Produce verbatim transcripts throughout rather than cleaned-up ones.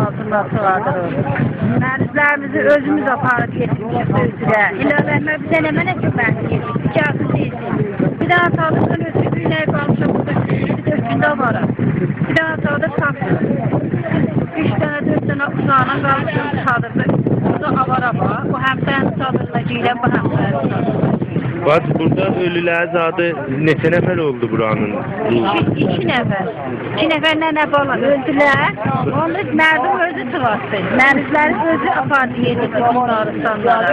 آلتیندان چیخاردیریق. مریضلریمیزی اؤزوموز آپاریب یئتیرمیشیک دؤکتوره. هلال احمد بیزه نمنه کؤمک ائدیر؟ ایکی آتیش ائدیر. بیر دنه چادیردان اؤترو بیر نفر قالمیشیق بورادا، بیر دؤرد گونده وارام. بیر دنه چادیر تاپدیق. اوچ دنه، دؤرد دنه اوشاغینان قالمیشیق چادیردا. بو دا آوارا وار. بو همسایه‌نین چادیرینا گیرن، بو همسایه‌نین چادیرینا گیرن. باجی، بورادا اؤلولر زادی نئچه نفر اولدو بورانین؟ ایکی، ایکی نفر. ایکی نفر ننه بالا اؤلدولر. اونو مردم اؤزو چیخارتدی. مریضلری اؤزو آپاردی، یئتیردی بیمارستانلارا.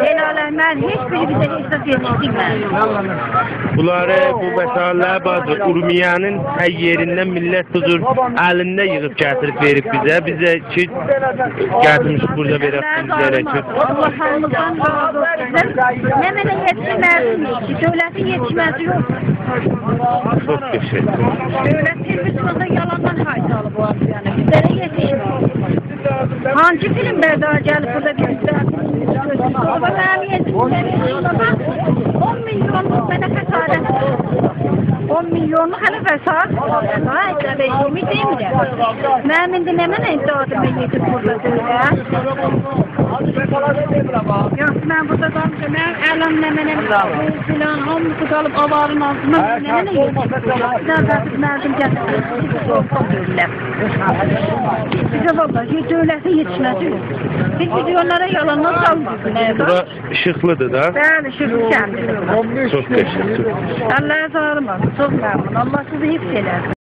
هلال احمد هئچ بیری بیزه هئچ زاد یئتیشدیرمه‌دی. بونلاری، بو وسایل‌لری، باجی، اورمیه‌نین هر یئریندن میللت بو جور الینده ییغیب گتیریب وئریب بیزه. بیز ده کی، گتیرمیشیک بورادا وئرک، بیز گرک کی. الله هامیزدان راضی اولسون. نمنه یئتیشمه‌دی کی، دؤولتین یئتیشمه‌سی یوخدور. چوخ قشنگ. دؤولت تلویزیوندا یالاندان های سالیب او آدی، یعنی. بیزلره یئتیشمیر. هانسی فیلم برداری گلیب بورادا بیر گؤتوروب؟ منیم یئتیشمه‌دی. اون میلیونلوق منه خسارت. اون میلیونلوق هله خسارت. ها، ایشته بیر اییرمی دئمیرم. منیم ایندی نمنه ادعادیر من یئتیب بورادا دؤولت؟ یوخ، من بورادا قالمیشام. منیم الان نمنه‌م فلان، هامیسی قالیب آوارین آلتیندا. من نمنه یئتیب بورادا؟ بیر دنه ده مردم گتیرمیشیک، سوروشدوم دؤولتدن. بیزه والله، دؤولتین یئتیشمه‌سی یوخ. بیز، بیز اونلارا یالاندان سالمیریق. بورا ایشیقلی‌دیر دا. بلی، ایشیقلی کندی‌دیر بورا. چوخ قشنگ، چوخ. اللرینیز آغریماسین، چوخ ممنون. الله سیزی حفظ ائله‌سین.